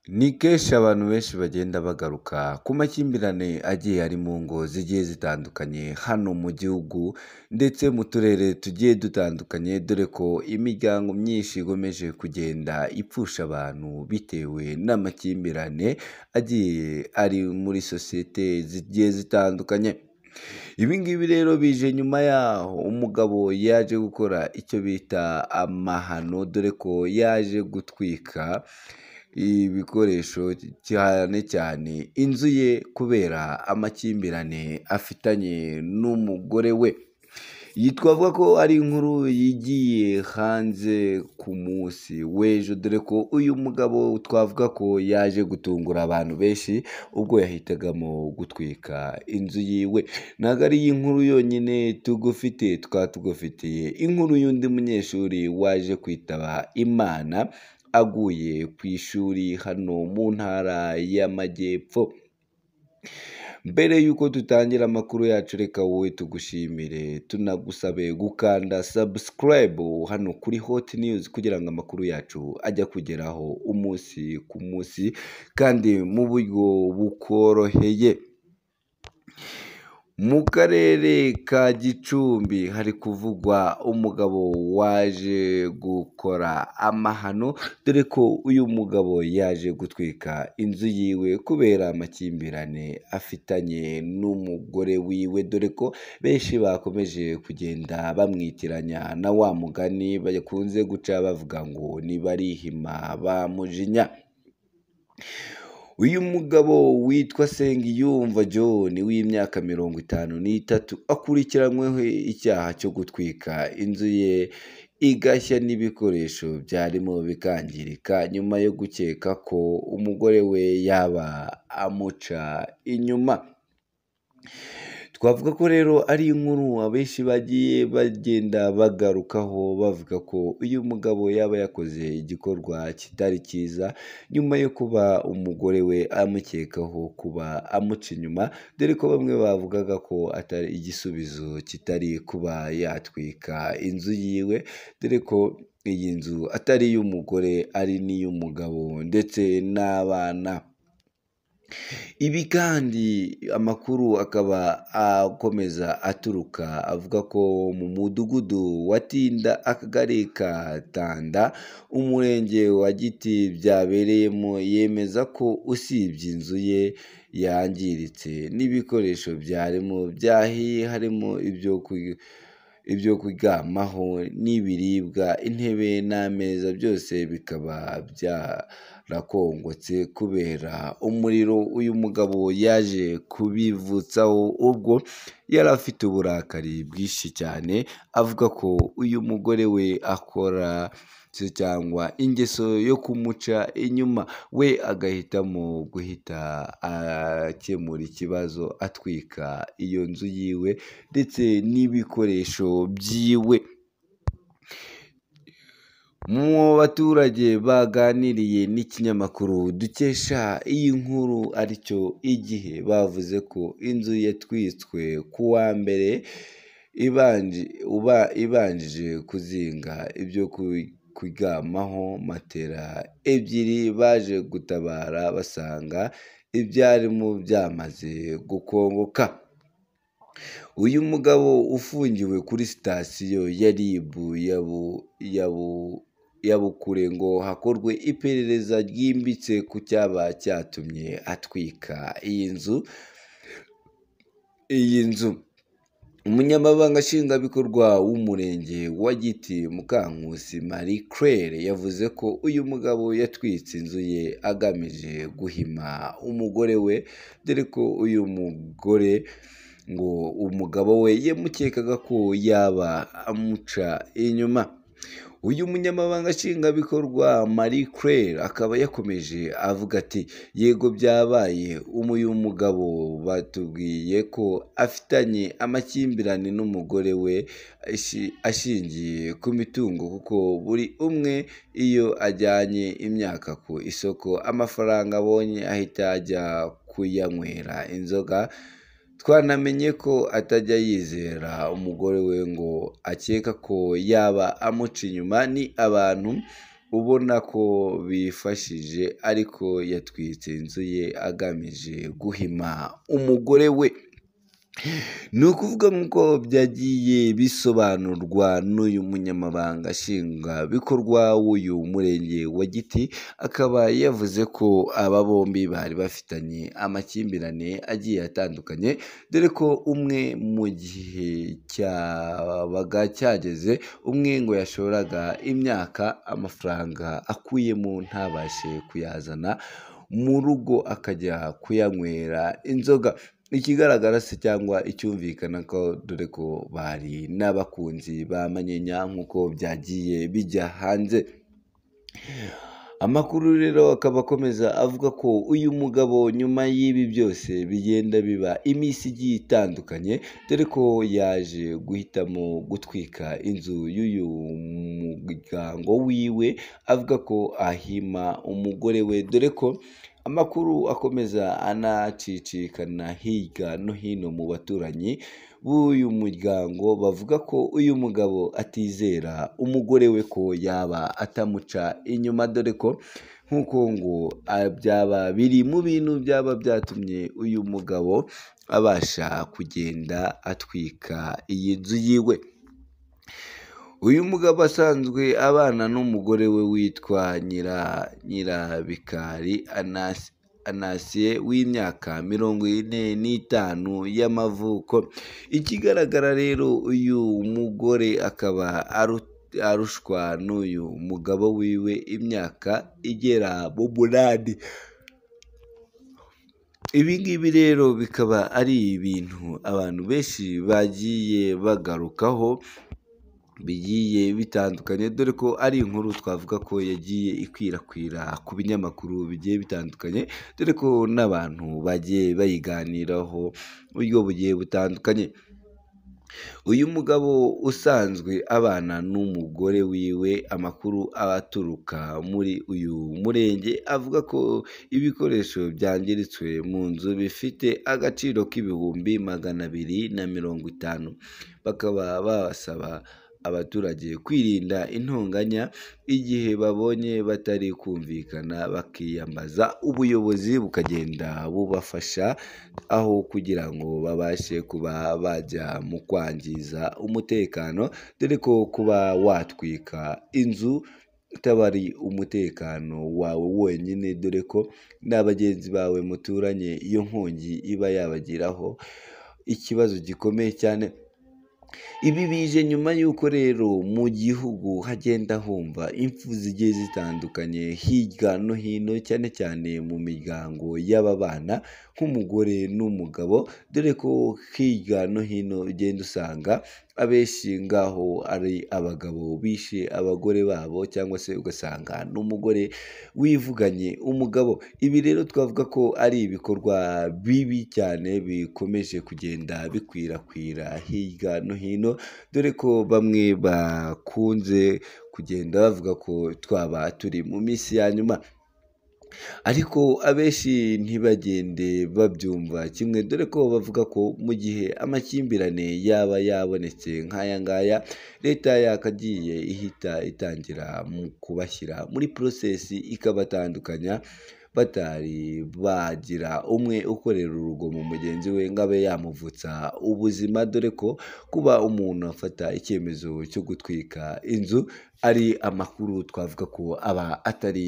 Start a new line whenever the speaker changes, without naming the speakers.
Ni kenshi abantu benshi bagenda bagaruka ku makimbirane agiye ari mu ngo zigiye zitandukanye hano mu gihugu ndetse mu turere tugiye dutandukanye, dore ko imiryango myinshi ikomeje kugenda ipfusha abantu bitewe n'amakimbirane agiye ari muri sosiyete zigiye zitandukanye. Ibi ngibi rero bije nyuma yaho umugabo yaje gukora icyo bita amahano, dore ko yaje gutwika ibikoresho cyane cyane inzu ye kubera amakimbirane afitanye n'umugore we. Iyi twavuga ko ari inkuru yigiye hanze ku munsi w'ejo, dore ko uyu mugabo twavuga ko yaje gutungura abantu benshi ubwo yahitagamo gutwika inzu yiwe. Ntabwo ari iyi nkuru yonyine tugufite, tukaba tugufitiye inkuru y'undi munyeshuri waje kwitaba Imana aguye ku ishuri hano mu ntara y'Amajyepfo. Mbere y'uko dutangira amakuru yacu, reka wowe tugushimire tunagusabe gukanda subscribe hano kuri Hot News kugira ngo amakuru yacu ajye akugeraho umunsi ku munsi kandi mu buryo bukoroheye. Mu karere ka Gicumbi hari kuvugwa umugabo waje gukora amahano, dore ko uyu mugabo yaje gutwika inzu yiwe kubera amakimbirane afitanye n'umugore wiwe, dore ko benshi bakomeje kugenda bamwitiranya na wa mugani bakunze guca bavuga ngo nibarihima ba mujinya. Uyu mugabo witwa Nsengiyumva John w'imyaka 53 akurikiranyweho icyaha cyo gutwika inzu ye igashya n'ibikoresho byarimo bikangirika, nyuma yo gukeka ko umugore we yaba amuca inyuma. Twavuga ko rero ari inkuru abenshi bagiye bagenda bagarukaho bavuga ko uyu mugabo yaba yakoze igikorwa kitari cyiza nyuma yo kuba umugore we amukekaho kuba amuca inyuma, dore ko bamwe bavugaga ko atari igisubizo kitari kuba yatwika inzu yiwe, dore ko iyi nzu atari iy'umugore ari n'iy'umugabo ndetse n'abana. Ibi kandi amakuru akaba akomeza aturuka avuga ko mu mudugudu wa Tinda, akagari ka Tanda, umurenge wa Giti byabereyemo, yemeza ko usibye inzu ye yangiritse n'ibikoresho byarimo byahiye, harimo ibyo kuryamaho n'ibiribwa, intebe n'ameza, byose bikaba byarakongotse kubera umuriro uyu mugabo yaje kubivutsaho ubwo yari afite uburakari bwinshi cyane, avuga ko uyu mugore we akora cyangwa ingeso yo kumuca inyuma, we agahitamo guhita akemura ikibazo atwika iyo nzu yiwe ndetse n'ibikoresho byiwe. Mu baturage baganiriye n'ikinyamakuru dukesha iyi nkuru aricyo Igihe, bavuze ko inzu yatwitswe ku wa mbere ibanjije kuzinga ibyo kuryamaho, matera ebyiri, baje gutabara basanga ibyarimo byamaze gukongoka. Uyu mugabo ufungiwe kuri sitasiyo ya RIB ya Bukure ngo hakorwe iperereza ryimbitse ku cyaba cyatumye atwika iyi nzu. Umunyamabanga Nshingwabikorwa w'umurenge wa Giti, Mukankusi Marie Claire, yavuze ko uyu mugabo yatwitse inzu ye agamije guhima umugore we, dore ko uyu mugore ngo umugabo we yamukekaga ko yaba amuca inyuma. Uyu munyamabanga Nshingwabikorwa Marie Claire akaba yakomeje avuga ati: "Yego byabaye, uyu mugabo batubwiye ko afitanye amakimbirane n'umugore we ashingiye ku mitungo, kuko buri umwe iyo ajyanye imyaka ku isoko amafaranga abonye ahita ajya kuyanywera inzoga. Twanamenye ko atajya yizera umugore we ngo akeka ko yaba amuca inyuma, ni abantu ubona ko bifashije ariko yatwitse inzu ye agamije guhima umugore we. Ni ukuvuga nk'uko byagiye bisobanurwa n'uyu munyamabanga nshingwabikorwa w'uyu murenge wa Giti, akaba yavuze ko aba bombi bari bafitanye amakimbirane agiye atandukanye, dore ko umwe mu gihe cyabaga cyageze umwe ngo yashoraga imyaka amafaranga akuyemo ntabashe kuyazana mu rugo akajya kuyanywera inzoga. Ikigaragara se cyangwa icyumvikana ko dore ko bari n'abakunzi ba Manyinya nk'uko byagiye bijya hanze. Amakuru rero akaba akomeza avuga ko uyu mugabo nyuma y'ibi byose bigenda biba iminsi igiye itandukanye, dore ko yaje guhitamo gutwika inzu y'uyu muryango wiwe, avuga ko ahima umugore we, dore ko amakuru akomeza anacicikana hirya no hino mu baturanyi b'uyu muryango, bavuga ko uyu mugabo atizera umugore we ko yaba atamuca inyuma, dore ko nk'uko ngo byaba biri mu bintu byaba byatumye uyu mugabo abasha kugenda atwika iyi nzu yiwe. Uyu mugabo asanzwe abana n'umugore we witwa Nyirabikari Anasiye w'imyaka 45 y'amavuko. Ikigaragara rero uyu mugore akaba arushwa n'uyu mugabo wiwe imyaka igera mu 8. Ibi ngibi rero bikaba ari ibintu abantu benshi bagiye bagarukaho bigiye bitandukanye, dore ko ari inkuru twavuga ko yagiye ikwirakwira ku binyamakuru bigiye bitandukanye, dore ko n'abantu bagiye bayiganiraho buryo bugiye butandukanye. Uyu mugabo usanzwe abana n'umugore wiwe, amakuru aturuka muri uyu murenge avuga ko ibikoresho byangiritswe mu nzu bifite agaciro k'ibihumbi 250, bakaba basaba abaturage kwirinda intonganya igihe babonye batari kumvikana, bakiyambaza ubuyobozi bukagenda bubafasha aho kugira ngo babashe kuba bajya mu kwangiza umutekano, dore ko kuba watwika inzu utaba ari umutekano wawe wenyine, dore ko na bagenzi bawe muturanye iyo nkongi iba yabagiraho ikibazo gikomeye cyane. Ibi bije nyuma y'uko rero mu gihugu hagenda humva impfu zigiye zitandukanye hirya no hino, cyane cyane mu miryango y'aba bana nk'umugore n'umugabo, dore ko hirya no hino ugenda usanga abenshi ngaho ari abagabo bishe abagore babo, cyangwa se ugasanga n'umugore wivuganye umugabo. Ibi rero twavuga ko ari ibikorwa bibi cyane bikomeje kugenda bikwirakwira hirya no hino, dore ko bamwe bakunze kugenda bavuga ko twaba turi mu minsi ya nyuma, ariko abenshi ntibagende babyumva kimwe, dore ko bavuga ko mu gihe amakimbirane yaba yabonetse nk'aya ngaya, leta yakagiye ihita itangira mu kubashyira muri porosesi ikabatandukanya, batari bagira umwe ukorera urugomo mugenzi we ngo abe yamuvutsa ubuzima, dore ko kuba umuntu afata icyemezo cyo gutwika inzu ari amakuru twavuga ko aba atari.